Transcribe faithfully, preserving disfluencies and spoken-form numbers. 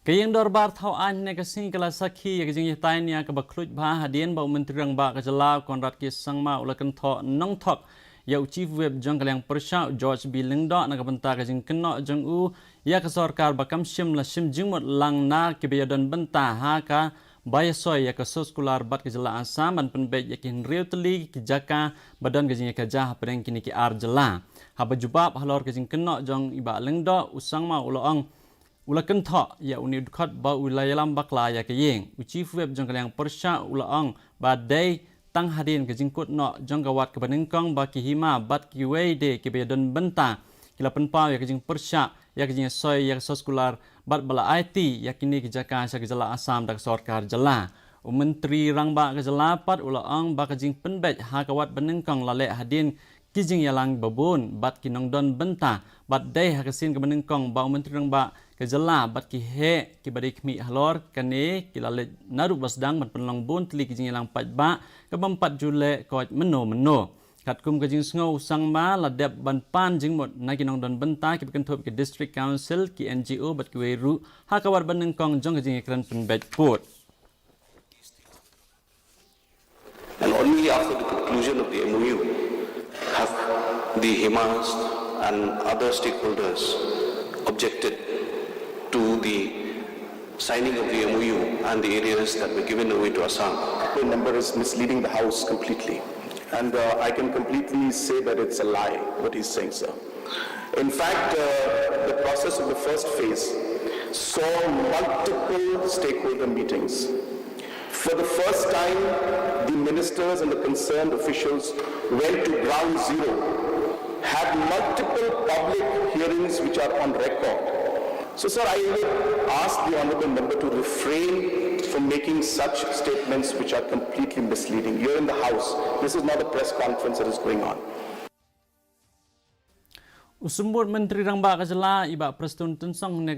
Ka ïing dorbar thaw aiñ ne ka sngi ka la sakhi ïa ka jingïatai nia kaba khluit bha hadien ba u Myntri Rangbah ka jylla u Conrad K Sangma u la kynthoh nongthok ïa u Chief Whip jong ka liang pyrshah u George B Lyngdoh na ka bynta ka jingkynnoh jong u ïa ka sorkar ba kam shym la shim jingmut lang na kiba ïadon bynta ha kaba ïasoi ïa ka soskular bad ka jylla Assam ban pynbeit ïa ki hynriew tylli ki jaka ba don ka jingïakajia hapdeng kine ki ar jylla. Haba jubab halor ka jingkynnoh jong i Bah Lyngdoh, u Sangma u la ong u la kynthoh ïa une u dkhot ba u la ïalam bakla ïa ka ïing. U Chief Whip jong ka liang pyrshah u la ong ba dei tang hadien ka jingkut noh jong ka wat kaba nyngkong ba ki hima bad kiwei de kiba ïadon bynta ki la pynpaw ïa ka jingpyrshah ïa ka jingïasoi ïa ka soskular bad ba la aiti ïa kine ki jaka sha ka jylla Assam da ka sorkar jylla. U Myntri Rangbah ka jylla pat u la ong ba ka jingpynbeit ha ka wat ba nyngkong la leh hadien ki jingïalang babun bad ki nongdon bynta bad dei ha ka sien kaba nyngkong ba u Myntri Rangbah ka jylla bad ki heh kiba dei khmih halor kane ki la leit naduh ba sdang ban pynlong bun tylli ki jingïalang paidbah kaba ym pat ju leh koit mynno mynno. Katkum ka jingsngew, u Sangma la dep ban pan jingmut na ki nongdon bynta kiba kynthup ki District Council, ki N G O bad kiwei ruh ha ka wat ba nyngkong jong ka jingïakren pynbeit pud. And only after the conclusion of the M O U have the Himas and other stakeholders objected to the signing of the M O U and the areas that were given away to Assam. The number is misleading the House completely. And uh, I can completely say that it's a lie what he's saying, sir. In fact, uh, the process of the first phase saw multiple stakeholder meetings. For the first time, the ministers and the concerned officials went to ground zero, had multiple public hearings which are on record. So, sir, I would ask the honorable member to refrain from making such statements which are completely misleading. You're in the House. This is not a press conference that is going on. U Symbud Myntri Rangbah ka jylla i Bah Prestone Tynsong ne